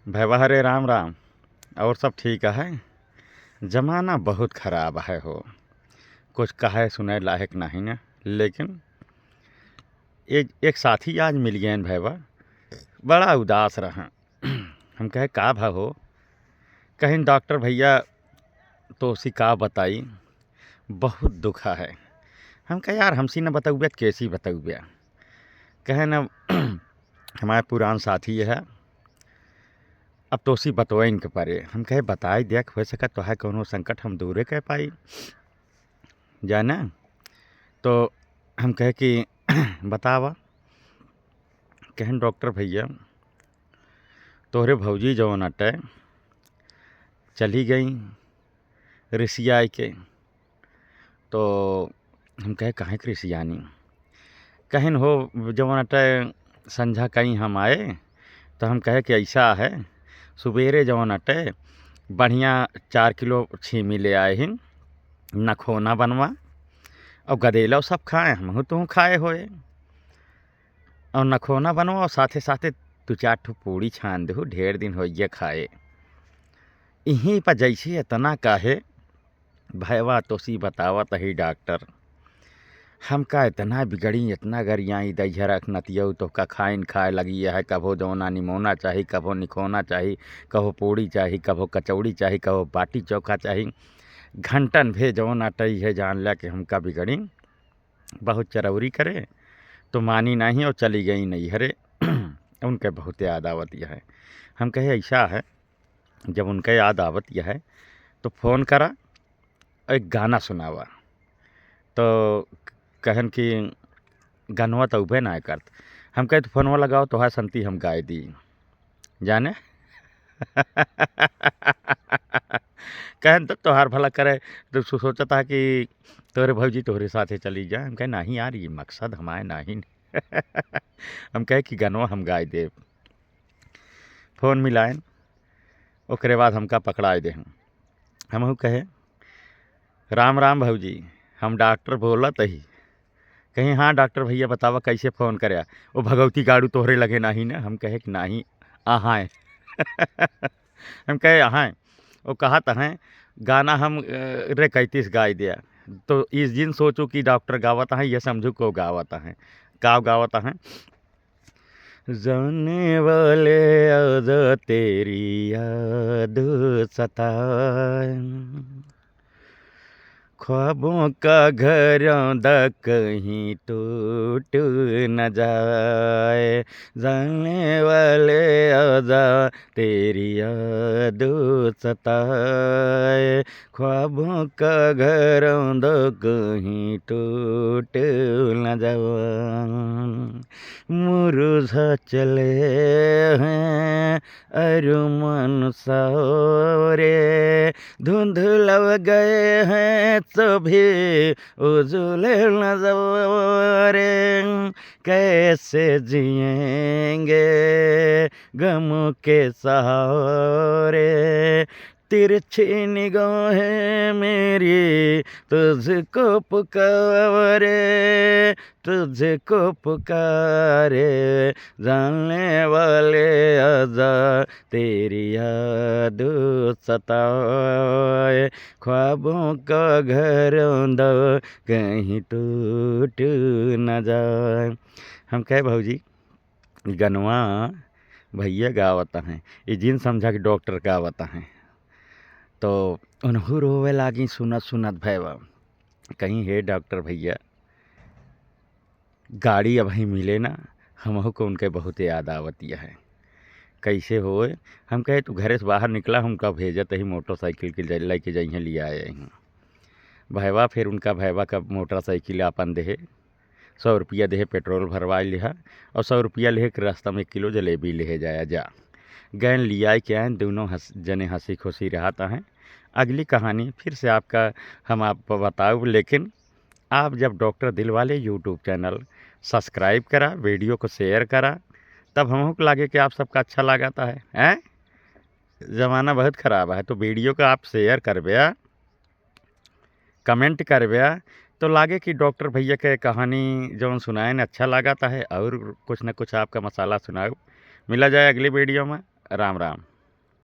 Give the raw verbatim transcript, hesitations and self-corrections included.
भैया हरे राम राम। और सब ठीक है? जमाना बहुत खराब है हो, कुछ कहे सुने लायक नहीं ना। लेकिन एक, एक साथी आज मिल गए भैया, बड़ा उदास रहा। हम कहे, "का भा हो?" कहिन, "डॉक्टर भैया, तोसी का बताई, बहुत दुख है।" हम कहे, "यार, हमसी न बतउबे त केसी बतउबे?" कहे न, "हमारे पुरान साथी है, अब तोसी बतवाइन के परे।" हम कहे, "बताई देख, हो सकत तो है कौनो संकट हम दूरे कह पाई, जाने।" तो हम कहे कि "बतावा।" कहन, "डॉक्टर भैया, तोहरे भौजी जौन अटे, चली गई रिसियाई के।" तो हम कहे, "काहे के रिसियानी?" कहन, "हो, जौन अटे, संझा कहीं हम आए, तो हम कहे कि ऐसा है, सुबेरे जौन अटे, बढ़िया चार किलो छीमी ले आए ही, नखोना बनवा, और गदेला सब खाए, हमहू तू खाए होए।" और नखोना बनवा, और साथे साथे दू चार ठो पूड़ी छान देहु, ढेर दिन होइए खाए। इहीं पर जैसे इतना कहे, "भैया, तोसी बतावत ही डॉक्टर, हमका इतना बिगड़ी, इतना गरियाई, दहिजरा के नतियऊ तोहका खाइन खाए लगी है, कभो जौना निमोना चाही, कभो निखोना चाही, कभो पूड़ी चाही, कभो कचौड़ी चाही, कभो बाटी चोखा चाही, घंटन भे जौन अटई है जान ले कि हमका बिगड़ी।" बहुत चरौरी करे, तो मानी नहीं और चली गई नैहरे। उनके बहुत याद आवत है। हम कहे, "ऐसा है, जब उनके याद आवत है, तो फोन करा और एक गाना सुनावा।" तो कहन कि, "गनवा तो उबे ना करत।" हम कहे, "तो फोनवा लगाओ, तोहार संती हम गाए दी।" जाने कहन तो तोहार भला करे, तो सो-, सोचत हा कि तोहरे भौजी तोहरे साथे चली जाए। हम कहे, "नहीं यार, ये मकसद हमारे नहीं।" हम कहे कि गनवा हम गाए देब। फोन मिलाएन, ओकरे बाद हमका पकड़ाए देहन। हमहू कहे, "राम राम भौजी, हम डॉक्टर बोलत ही।" कहीं, "हाँ डॉक्टर भैया, बतावा कैसे फोन करया?" "ओ भगवती गाड़ू तोहरे लगे नाही ना?" हम कहे कि, "नाही, अहाए।" हम कहे, "अहाए।" वो कहत हैं, "गाना हम, अ, रे कैतीस गाय दिया।" तो इस जिन सोचू कि डॉक्टर गावत हैं, ये समझू को गावत हैं। का गावत हैं? जाने वाले आजा तेरी याद सताए, ख्वाबों का घरौंदा कहीं टूट न जाए। जाने वाले आजा तेरी याद सताए, ख्वाबों का घरौंदा कहीं टूट न जाए। मुरझा चले हैं अरमान सारे, धुंधलव गए हैं सभी उजले नजारे। कैसे जिएंगे गम के सहारे, तिरछी निगाहें मेरी तुझको पुकारे, तुझको पुकारे। जाने वाले आजा तेरी याद सताए, ख्वाबों का घरौंदा कहीं टूट न जाए। हम कहे, "भौजी, ई गनवा भैया गावत हैं, ई जिन समझा कि डॉक्टर गावत हैं।" तो उनहू रोवे लागी सुनत सुनत भैया। कहीं, "हे डॉक्टर भैया, गाड़ी अबहीं मिले ना, हमहू को उनके बहुत याद आवत है।" "कैसे होए?" हम कहे, "तू घरे से बाहर निकला, हमका भेजत ही मोटरसाइकिल के जै-, लैके जइहें, लियाए अइहें।" भैया फिर उनका भैया का मोटरसाइकिल आपन देहे, सौ रुपया देहे, पेट्रोल भरवाए लिहा और सौ रुपया लेहे के रास्ता में एक किलो जलेबी लेहे जाया जा। गैन लियाए के आएन, दोनों हंस-, जने हंसी खुशी रहत हैं। अगली कहानी फिर से आपका हम आप बताउब, लेकिन आप जब डॉक्टर दिलवाले YouTube चैनल सब्सक्राइब करा, वीडियो को शेयर करा, तब हमहू को लागे कि आप सबका अच्छा लागत है, हैं? जमाना बहुत खराब है, तो वीडियो को आप शेयर करबे, कमेंट करबे, तो लागे कि डॉक्टर भैया के कहानी जौन सुनाएन अच्छा लागत है, और कुछ न कुछ आपका मसाला सुनाउब। मिला जाए अगली वीडियो में। राम राम।